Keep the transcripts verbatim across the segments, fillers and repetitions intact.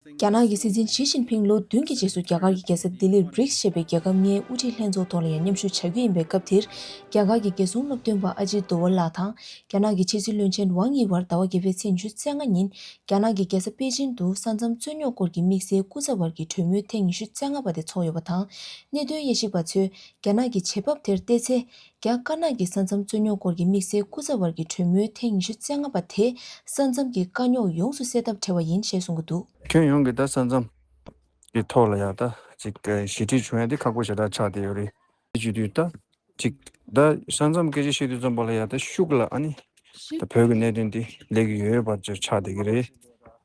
རྒྱ་ནག་གི་སྲིད་འཛིན་ཞི་ཅིན་ཕིང་ལོ་བདུན་གྱི་རྗེས་སུ་རྒྱ་གར་གྱི་རྒྱལ་ས་ལྡི་ལིར་བྷྲིགས་ཞེས་པའི་རྒྱལ་ཁབ་ལྔའི་དབུ་ཁྲིད་ལྷན་ཚོགས་ཐོག་ལ་ཡང་མཉམ་ཞུགས་བྱ་རྒྱུ་ཡིན་པའི་སྐབས་དེར། རྒྱ་གར་གྱི་རྒྱལ་སྲུང་སློབ་སྟོན་པ་ཨ་ཇིད་དོ་ཝལ་ལགས་དང་། རྒྱ་ནག་གི་ཕྱི་སྲིད་བློན་ཆེན་ཝང་ཡི་བར་ཟླ་བ་བརྒྱད་པའི་ཚེས་ཉི་ཤུ་རྩ་ལྔ་ཉིན། རྒྱ་ནག་གི་རྒྱལ་ས་པེ་ཅིན་དུ་ས་མཚམས་རྩོད་རྙོག་སྐོར་གྱི་དམིགས་བསལ་སྐུ་ཚབ་བར་གྱི་གྲོས་མོལ་ཐེངས་ཉི་ཤུ་རྩ་ལྔ་པ་དེ་ཚོགས་ཡོད་པ་དང་། གནད་དོན་དབྱེ་ཞིབ་པ་ཚོས་རྒྱ་ནག་གི་བྱེད་བབ་དེར་བལྟས་ཚེ། རྒྱ་དཀར་ནག་གི་ས་མཚམས་རྩོད་རྙོག་སྐོར་གྱི་དམིགས་བསལ་སྐུ་ཚབ་བར་གྱི་གྲོས་མོལ་ཐེངས་ཉི་ཤུ་རྩ་ལྔ་པ་དེས་ས་མཚམས་ཀྱི་དཀའ་རྙོག་ཡོངས་སུ་སེལ་ཐབས་བྲལ་བ་ཡིན་ཞེས་གསུང་གི་འདུག། ཁྱོན་ཡོངས་ཀྱི་ད་ས་མཚམས་ཀྱི་ཐོག་ལ་ཡ་ད་ཅིག་ཞི་འགྲིག་བྱུང་ཡ་དེ་ཁག་པོ་ཞེ་དྲག་ཆགས་བསྡད་ཡོད་རེད། དེ་བྱེད་དུས་ད་ཅིག་ད་ས་མཚམས་སྐད་ཆ་བཤད་དུས་ཙམ་པ་ལ་ཡ་ད་ཤུགས་ལ་ཨ་ནི་ད་བོད་ཀྱི་གནད་དོན་དེ་སླེབས་ཀྱི་ཡོད་པ་ཆགས་བསྡད་ཀྱི་རེད།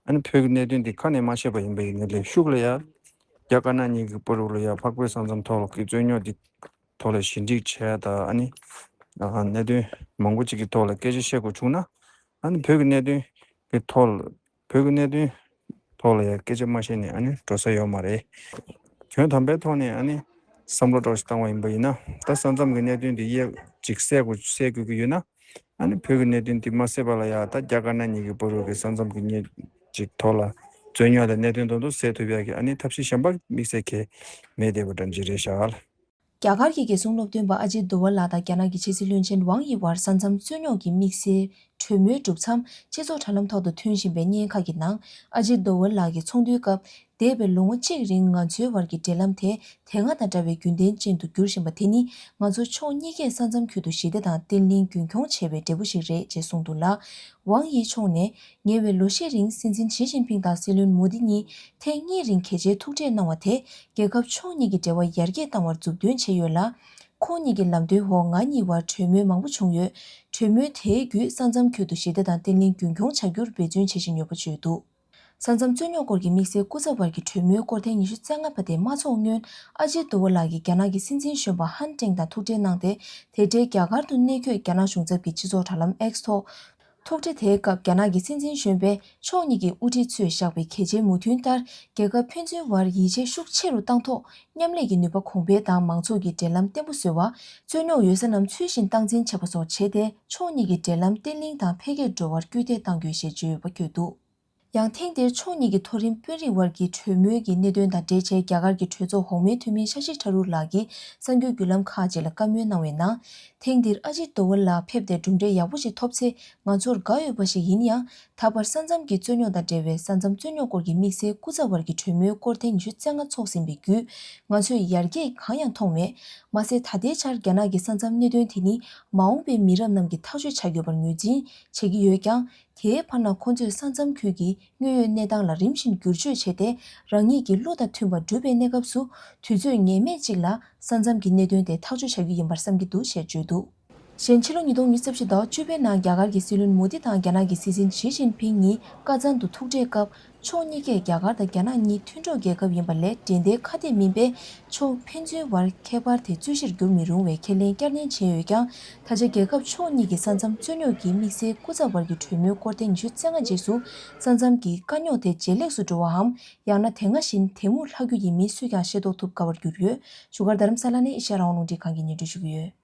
ཨ་ནི་བོད་ཀྱི་གནད་དོན་དེ་ཁ་ནས་མ་བཤད་པ་ཡིན་པ་ཡིན་ནའི་ལས་ཤུགས་ལ་ཡ་རྒྱ་དཀར་ནག་གཉིས་ཀྱི་བར་དུ་ལ་ཡ་འཕགས་བོད་ས་མཚམས་ཐོག་ལ་གི་རྩོད་རྙོག་དེ་ཐོག་ལ་ཞི་འགྲིག་བྱས་ད་ཨ་ནི་གནད་དོན་མང་པོ་ཅིག་གི་ཐོག་ལ་སྐད་ཆ་བཤད་དགོས་བྱུང་ན། ཨ་ནི་བོད་ཀྱི་གནད་དོན་གྱི་ཐོག་ལ་བོད་ཀྱི་གནད་དོན་ཐོག་ལ་ཡང་སྐད་ཆ་མ་བཤད་ནས་ཨ་ནི་འགྲོ་ས་ཡོད་མ་རེད། དོན་དམ་པའི་ཐོག་ནས་ཨ་ནི་བསམ་བློ་འདྲ་ཞིག་བཏང་བ་ཡིན་པ་ཡིན་ན། ད་ས་མཚམས་ཀྱི་གནད་དོན་འདི་ཡས་ཅིག་སེལ་དགོས་སེལ་དགོས་ཀྱི་ཡོད་ན། ཨ་ནི་བོད་ཀྱི་གནད་དོན་འདི་མ་སེལ་བ་ལ་ཡང་ད་རྒྱ་དཀར་ནག་གཉིས་ཀྱི་བར་དུ་གི་ས་མཚམས་ཀྱི་གནད་ཅིག་ཐོག་ལ་རྩོད་རྙོག་དང་གནད་དོན་དེ་ཚོ་སེལ་ཐུབ་ཡག་གི་ཨ་ནི་ཐབས་ཤེས་གཞན་པ་དམིགས་བསལ་གང་མེད་བསྡད་པ་འདྲ་ཅིག་རེད་ཤག། རྒྱ་གར་གྱི་རྒྱལ་སྲུང་སློབ་སྟོན་པ་ཨ་ཇིད་དོ་ཝལ་ལགས་དང་རྒྱ་ནག་གི་ཕྱི་སྲིད་བློན་ཆེན་ཝང་ཡི་བར་ས་མཚམས་རྩོད་རྙོག་གི་དམིགས་བསལ་གྲོས་མོལ་གྲུབ་མཚམས་སྤྱི་ཚོགས་དྲ་ལམ་ཐོག་ཏུ་ཐོན་བཞིན་པའི་བརྙན་ཁག་གི་ནང་། ཨ་ཇིད་དོ་ཝལ་ལགས་ཀྱིས་ཚོགས་འདུའི་སྐབས། འདས་པའི་ལོ་ངོ་གཅིག་རིང་ང་ཚོའི་བར་གྱི་འབྲེལ་ལམ་དེ་དེ་སྔ་དང་འདྲ་བའི་རྒྱུན་ལྡན་ཅན་དུ་འགྱུར་བཞིན་པ་དེ་ནི། ང་ཚོ་ཕྱོགས་གཉིས་ཀས་ས་མཚམས་ཁུལ་དུ་ཞི་བདེ་དང་བརྟན་ལྷིང་རྒྱུན་འཁྱོངས་བྱེད་པའི་འབྲས་བུ་ཞིག་རེད་ཅེས་གསུངས་འདུག་ལ། ཝང་ཡི་ཕྱོགས་ནས། ཉེ་བའི་ལོ་ཤས་རིང་སྲིད་འཛིན་ཞི་ཅིན་ཕིང་དང་སྲིད་བློན་མོ་དི་གཉིས་ཐེངས་གཉིས་རིང་གལ་ཆེའི་ཐུག་འཕྲད་གནང་བ་དེ། རྒྱལ་ཁབ་ཕྱོགས་གཉིས་ཀྱི་འབྲེལ་བ་ཡར་རྒྱས་བཏང་བར་མཛུབ་སྟོན་བྱས་ཡོད་ལ། ཁོང་གཉིས་ཀྱི་ལམ་སྟོན་འོག་ང་གཉིས་བར་གྲོས་མོལ་མང་པོ་བྱུང་ཡོད། གྲོས་མོལ་དེའི་བརྒྱུད་ས་མཚམས་ཁུལ་དུ་ཞི་བདེ་དང་བརྟན་ལྷིང་རྒྱུན་འཁྱོངས་བྱ་རྒྱུར་འབད་བརྩོན་བྱེད་བཞིན་ཡོད་པ་བརྗོད་འདུག། ས་མཚམས་རྩོད་རྙོག་སྐོར་གྱི་དམིགས་བསལ་སྐུ་ཚབ་བར་གྱི་གྲོས་མོལ་སྐོར་ཐེངས་ཉི་ཤུ་རྩ་ལྔ་པ་དེ་མ་འཚོགས་སྔོན། ཨ་ཇིད་དོ་ཝལ་ལགས་ཀྱིས་རྒྱ་ནག་གི་སྲིད་འཛིན་གཞོན་པ་ཧན་ཀྲེང་དང་ཐུག་འཕྲད་གནང་སྟེ། དེ་འབྲེལ་རྒྱ་གར་དུ་གནས་འཁོད་རྒྱ་ནག་གཞུང་ཚབ་ཀྱི་སྤྱི་ཚོགས་དྲ་ལམ་X་ཐོག། ཐུག་འཕྲད་དེའི་སྐབས་རྒྱ་ནག་གི་སྲིད་འཛིན་གཞོན་པས་ཕྱོགས་གཉིས་ཀྱི་དབུ་ཁྲིད་ཚོས་བཞག་པའི་གལ་ཆེའི་མོས་མཐུན་ལྟར། རྒྱལ་ཁབ་ཕན་ཚུན་བར་ཡིད་ཆེས་ཤུགས་ཆེ་རུ་བཏང་ཐོག་མཉམ་ལས་ཀྱི་ནུས་པ་གོང་འཕེལ་དང་མང་ཚོགས་ཀྱི་འབྲེལ་ལམ་བརྟན་པོ་བཟོ་བ། རྩོད་རྙོག་ཡོད་ས་རྣམས་ཚུལ་བཞིན་སྟངས་འཛིན་བྱེད་པ་སོགས་བྱས་ཏེ། ཕྱོགས་གཉིས་ཀྱི་འབྲེལ་ལམ་བརྟན་ལྷིང་དང་འཕེལ་རྒྱས་འགྲོ་བར་སྐུལ་འདེད་གཏང་རྒྱུ་ཞེས་བརྗོད་ཡོད་པ་འཁོད་འདུག། ཡང་ཐེངས་འདིར་ཕྱོགས་གཉིས་ཀྱི་མཐོ་རིམ་དཔོན་རིགས་བར་གྱི་གྲོས་མོལ་གྱི་གནད་དོན་དང་འབྲེལ་བྱས། རྒྱ་གར་གྱི་གྲོས་ཚོགས་འོག་མའི་འཐུས་མི་ཤ་ཤི་ཐ་རུར་ལགས་ཀྱིས་གསར་འགྱུར་བརྒྱུད་ལམ་ཁག་ཅིག་ལ་བཀའ་མོལ་གནང་བའི་ནང་། ཐེངས་འདིར་ཨ་ཇིད་དོ་ཝལ་ལགས་ཕེབས་ཏེ་གྲུབ་འབྲས་ཡག་པོ་ཞིག་ཐོབ་ཚེ་ང་ཚོར་དགའ་འོས་པ་ཞིག་ཡིན་ཡང་། ད་བར་ས་མཚམས་ཀྱི་རྩོད་རྙོག་དང་འབྲེལ་བའི་ས་མཚམས་རྩོད་རྙོག་སྐོར་གྱི་དམིགས་བསལ་སྐུ་ཚབ་བར་གྱི་གྲོས་མོལ་སྐོར་ཐེངས་ཉི་ཤུ་རྩ་ལྔ་ཚོགས་ཟིན་པའི་བརྒྱུད། ང་ཚོས་ཡར་རྒྱས་གང་ཡང་མཐོང་མེད། མ་ཟད། ད་ལྟའི་ཆར་རྒྱ་ནག་གི་ས་མཚམས་གནད་དོན་དེ་ནི་མ་འོངས་པའི་མི་རབས་རྣམས་ཀྱིས་ཐག་གཅོད་བྱ་དགོས་པར་ངོས་འཛིན་བྱེད་ཀྱི་ཡོད་ཀྱང་། དེའི་བར་ན་ཁོ་ཚོས་ས་མཚམས་ཁུལ་གྱི་དངོས་ཡོད་གནས་སྟངས་ལ་རིམ་བཞིན་བསྒྱུར་བཅོས་བྱས་ཏེ། རང་ཉིད་ཀྱི་བློ་དང་མཐུན་པར་བསྒྲུབས་པའི་གནས་སྐབས་སུ། དུས་ཚོད་ངེས་མེད་ཅིག་ལ་ས་མཚམས་ཀྱི་གནད་དོན་དེ་ཐག་གཅོད་བྱ་རྒྱུ་ཡིན་པར་བསམ་གྱི་འདུག་ཞེས་བརྗོད་འདུག། གཞན། ཕྱི་ལོ་ཉིས་སྟོང་ཉི་ཤུ་རྩ་བཞི་ཟླ་བ་བཅུ་པའི་ནང་རྒྱ་གར་གྱི་སྲིད་བློན་མོ་དི་དང་རྒྱ་ནག་གི་སྲིད་འཛིན་ཞི་ཅིན་ཕིང་གཉིས་ཀ་ཙན་དུ་ཐུག་འཕྲད་སྐབས། ཕྱོགས་གཉིས་ཀས་རྒྱ་གར་དང་རྒྱ་ནག་གཉིས་མཐུན་གྲོགས་རྒྱལ་ཁབ་ཡིན་པ་ལས། འགྲན་ཟླའི་ཁ་གཏད་མིན་པས། ཕྱོགས་ཕན་ཚུན་བར་ཁྱད་པར་དེ་རྩོད་གཞིར་འགྱུར་མི་རུང་བའི་ཁས་ལེན་བསྐྱར་ནན་བྱས་ཡོད་ཀྱང་། ད་ཆ་རྒྱལ་ཁབ་ཕྱོགས་གཉིས་ཀྱི་ས་མཚམས་རྩོད་རྙོག་གི་དམིགས་བསལ་སྐུ་ཚབ་བར་གྱི་གྲོས་མོལ་སྐོར་ཐེངས་ཉི་ཤུ་རྩ་ལྔ་རྗེས་སུ། ས་མཚམས་ཀྱི་དཀའ་རྙོག་དེ་ཇེ་ལེགས་སུ་འགྲོ་བའམ། ཡང་ན་དེ་སྔ་བཞིན་དེ་མུར་ལྷག་རྒྱུ་ཡིན་མིན་སུས་ཀྱང་ཤེས་རྟོགས་ཐུབ་དཀའ་བར་གྱུར་ཡོད། བཞུགས་སྒར་རྡ་རམ་ས་ལ་ནས་ཨེ་ཤ་ཡ་རང་དབང་རླུང་འཕྲིན་ཁང་གིས་སྙན་སྒྲོན་ཞུ་གི་ཡོད།